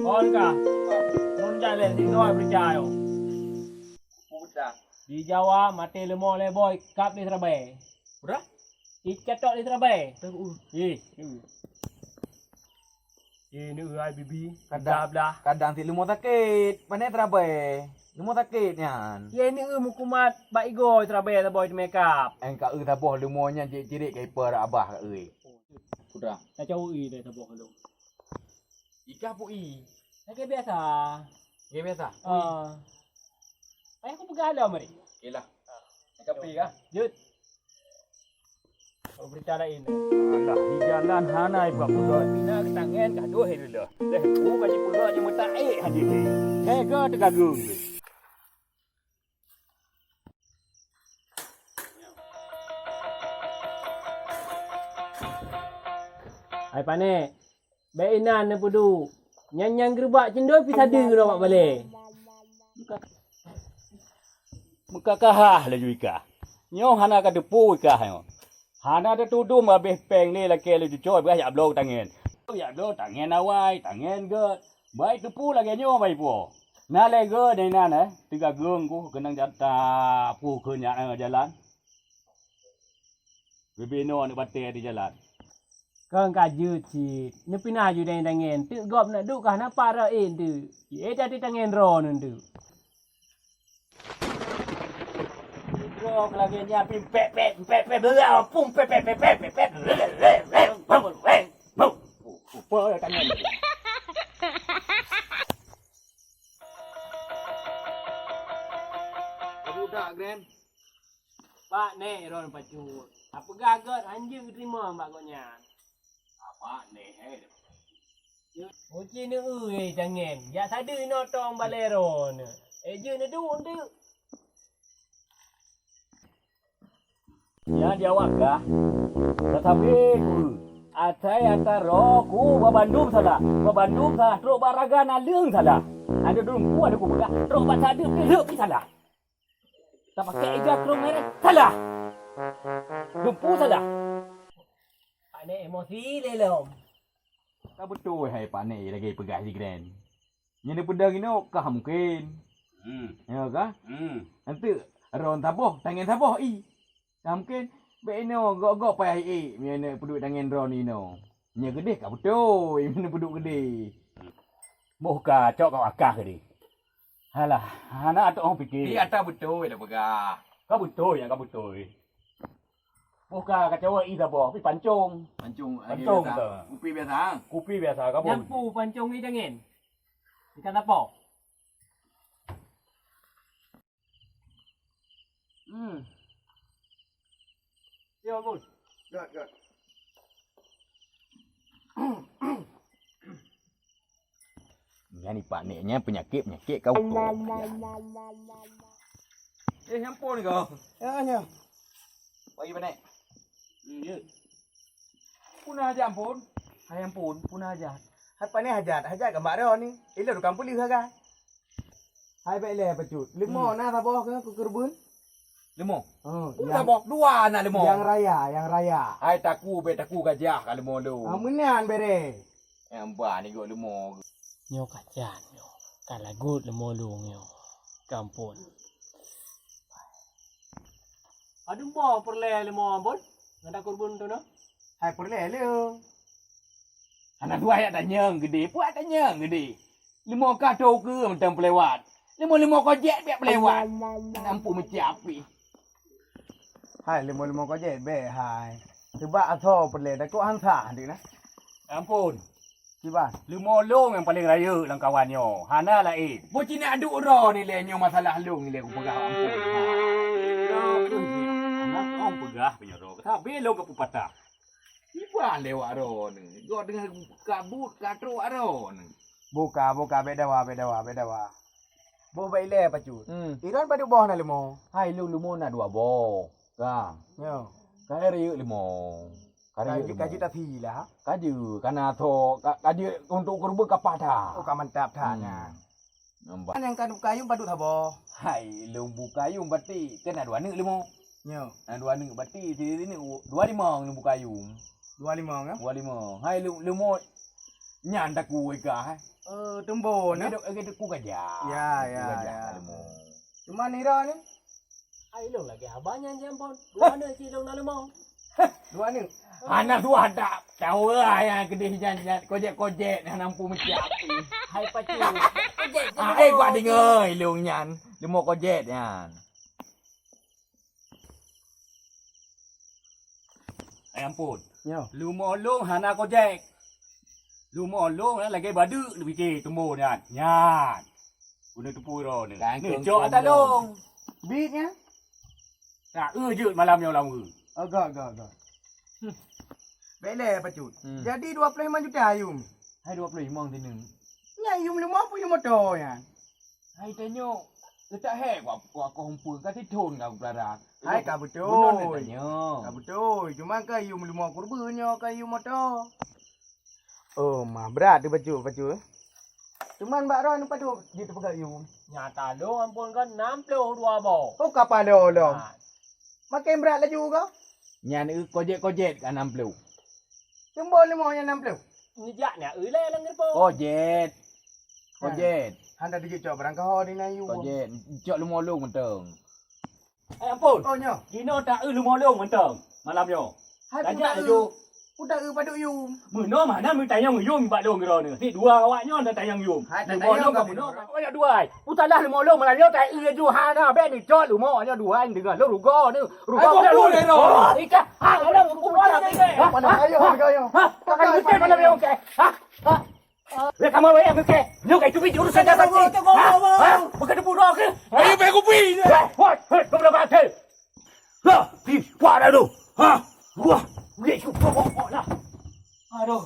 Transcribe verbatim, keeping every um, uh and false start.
Kon ka. Lôn jak lé, sinoe beureuja nyoe. Peue peugah? Di Jawa, maté leumo lé boh, kab lé seurabai. Peue? Icat tok lé seurabai. Ih, ih. Ih, neueu ai bibi. Kadang, blah. Kadang sit leumo sakét. Pane seurabai? Leumo sakét nyan. Ye neueu meukumat bak igoe seurabai saboh teumé kab. Eng ka eu saboh leumo nyan cit-cirit ka iper abah ka eu. Peue? Tacok eu lé saboh lom. Ikah pui. Lagèe biasa. Lagèe biasa? Ah. Payah kupeugah lom, Rik. Okey lah. Ka pi kah? Jeuet. Oh, beurita laén. Alah, di jalan hana ibuat peugah. Pina keutangan gadoh hai leuh. Leh ku ka jipeugah nyang meuta ék hadéh. Hei, ka teugagung. Hai pané, bèk inan neupeuduek. Nyan nyang geureubak cendol pih sadeue keunoe bak balèe. Meukakahah laju ikah. Nyoe hana ka teupeu ikah nyoe. Hana teutudum habéh péng lé lakèe laju coe beuh jak bloe tangen. Jak bloe tangen awai, tangen gèt. Bai teupeu lagèe nyoe bai po. Na lé gèt inan, eh, teugagung ku keunong jata pu keu nyan, eh, jalan. Bibinoe aneuk batèe di jalan. Kon ka jeuet cit. Neupinah ju tangen-tangen. Teuk gob na duek kah na para ék teuk. Ék tadi tangen droeneuh teuk. Droe lagèe nyan pih pèk, pèk, pèk, pèk, beulah, pum, pèk, pèk, pèk, pèk, pèk, pèk. Rupa tangen. Budak, Gren. Pak Nek ron pacut. Tapeugah gèt hanjeuet geuteurimong bak gobnyan. Pak Nek, eh. Uci neueu, eh, tangen. Jak sadeue inoe tong balèe ron. Eh, jeuet neuduek teuk. Nyan di awak gah. Tatapi ku, asai ata roh ku babandum salah. Babandum salah, trok bak raga naleueng salah. Ada dumpu ada kupeugah, trok bak sadeue pih salah. Tapakèk ija krong merah, salah. Dumpu salah. Pak Nek emosi lé lom. Ka beutôi hai Pak Nek lagèe peugah si Gren. Nyan neupeudong inoe kah mungken. Hmm. Ya kah? Hmm. Nanti ron saboh, tangen saboh i. Kah mungken bèk inoe gok-gok payah i, meunyoe peuduek tangen ron inoe. Nyoe geudeh ka beutôi, meunyoe peuduek geudeh. Boh ka cok kau akah geudeh. Halah, hana atoe ong pike. Iya, ata beutôi dah peugah. Ka beutôi, ya, ka beutôi. Boh ka kacawa i saboh, tapi pancong. Pancong, pancong biasa. Kupi biasa, ha? Kupi biasa, ka boh. Nyampu pancong i tangen. Ikan apa? Hmm. Ya, Bun. Gat, gat. Nyan i Pak Nek nyan peunyakét-peunyakét kau ko. Eh, ampôn kau. Ya, ya. Pagi Pak Nek. Hmm, ya. Puna hajat ampôn. Hai ampôn, puna hajat. Hai Pak Nek hajat, hajat gambar dia ni. Ilok tukang pulih sagai. Hai bèk lé pacut. Leumo na saboh ke keu keureubeuen? Leumo? Oh, nyang saboh dua na leumo. Nyang raya, nyang raya. Hai taku bèk taku gajah ka leumo lôn. Ah, meunan bèrèh. Nyang ba ni gok leumo. Nyoe ka jan nyoe. Ka lagot leumo lôn nyoe. Gampôn. Padum boh peureulèe leumo Ambon? Ngon takeureubeuen tu na? Hai peureulèe lé. Hana dua ayat tanyong gede, puat tanyong gede. Leumo ka tho keu mantong peulewat. Leumo-leumo kojek biak peulewat. Nampu meucap pih. Hai leumo-leumo kojek bèk hai. Seubab asoe peureulèe takot hansa dek na. Ampôn. Kiban. Leumo lôn nyang paleng rayeuk lam kawan nyoe. Hana laén. Boh cina duek droe nilai nyoe masalah lôn nilai kupeugah ampôn. Ha. Anak ong peugah peunyoe droe. Sabe lôn ka peupatah. Iban lewat droeneuh. Gok teungoh kabut ka trok droeneuh. Boh ka, boh ka, bèk dawa, bèk dawa, bèk dawa. Boh bèk ilèe pacut. Hmm. Iran padub boh na leumo? Hai lôn leumo na dua boh. Ka. Nyo. Ka rayeuk leumo. Ka rayeuk leumo. Ka jeuet tasi lah. Ka jeuet, ka na tho, ka, ka jeuet untuk keureubeuen ka paih that. Oh, ka mantap that nyan. Nampak. Kan nyang ka bukayum padub saboh? Hai, lôn bukayum batik, kan na dua aneuk leumo. Nyo. Na dua aneuk batik, sineuk dua limong lôn bukayum. Dua limong, ya? Dua limong. Hai, lôn, leumo. Nyan takue ka, eh. Eh, teumbon, eh? Lagèe, lagèe takue gajah. Ya, ya, takue gajah, ya. Leumo. Cuma nira ni. Ai lôn lagèe haba nyan, ya ampôn. Dua aneuk cit lôn na leumo. Dua aneuk. Hana dua dak. Tawa nyang keudeh nyan, nyan kojek-kojek nyan hana mampu meucap. Hai pacu. Kojek je. Ah, eh, kuat deungö ilong nyan. Leumo kojek nyan. Ai ampôn. Nyo. Leumo lôn hana kojek. Leumo lôn lagèe badeuk neupike teumbon nyan. Nyan. Guna teupeu droeneuh. Neucok ata lôn. Bit nyan? Taeu jeuet malam nyoe lam ureueng. Agak, agak, agak. Hmm. Bèk lé, Pacut. Hmm. Jadi dua ploh limong juta yum. Hai dua ploh limong sineuk. Nyan yum leumo peue yum moto nyan? Hai tanyoe, geutak hé kuak, kuak koh umpun ka tithon ka kupeulara. Hai ka beutôi. Beunong tanyoe. Ka beutôi. Cuma ka yum leumo kurban nyoe ka yum moto. Oh, mah brat teuh Pacut, Pacut, eh. Cuman bak droeneuh padub jiteupeugah yum. Nyata lôn ampôn kan nam ploh dua boh. Oh, ka paloe lom. Nah. Makin brat laju ka? Nyan eu kojek-kojek ka nam ploh. Cumbo leumo nyan nam ploh. Nijak nyan eu lé lam geureupo. Kojek. Kojek. Hana dijok barang kaho di na yum. Kojek, cok leumo lôn mantong. Eh, ampôn. Oh, nyoe. Jinoe taeu leumo lôn mantong malam nyoe. Hai, tajak laju. Udah eu padub yum. Meunoe mana meutanyong yum bak lôn droeneuh. Ni dua awak nyoe na tanyong yum. Hai, leumo lôn ka meunoe. Awak nyoe dua ai. Utalah leumo lôn malam nyoe taeu laju hana bèk neucok leumo nyoe dua ai deungon lôn rugoe neuh. Rugoe lôn. Ika. Ha, lôn rugoe lôn. Ha, mana ayo, ayo. Ha, pakai mesti mana lôn ke. Ha? Ha? Weh, kamoe weh, oke. Nyoe ka itu urusan dah pasti. Ha? Ha? Bukan budak ke? Ayo, pergi kopi. Weh, weh, weh, kau berapa ke? Lah, pi, wah dah tu. Ha? Wah, weh, cuba kok lah. Aduh.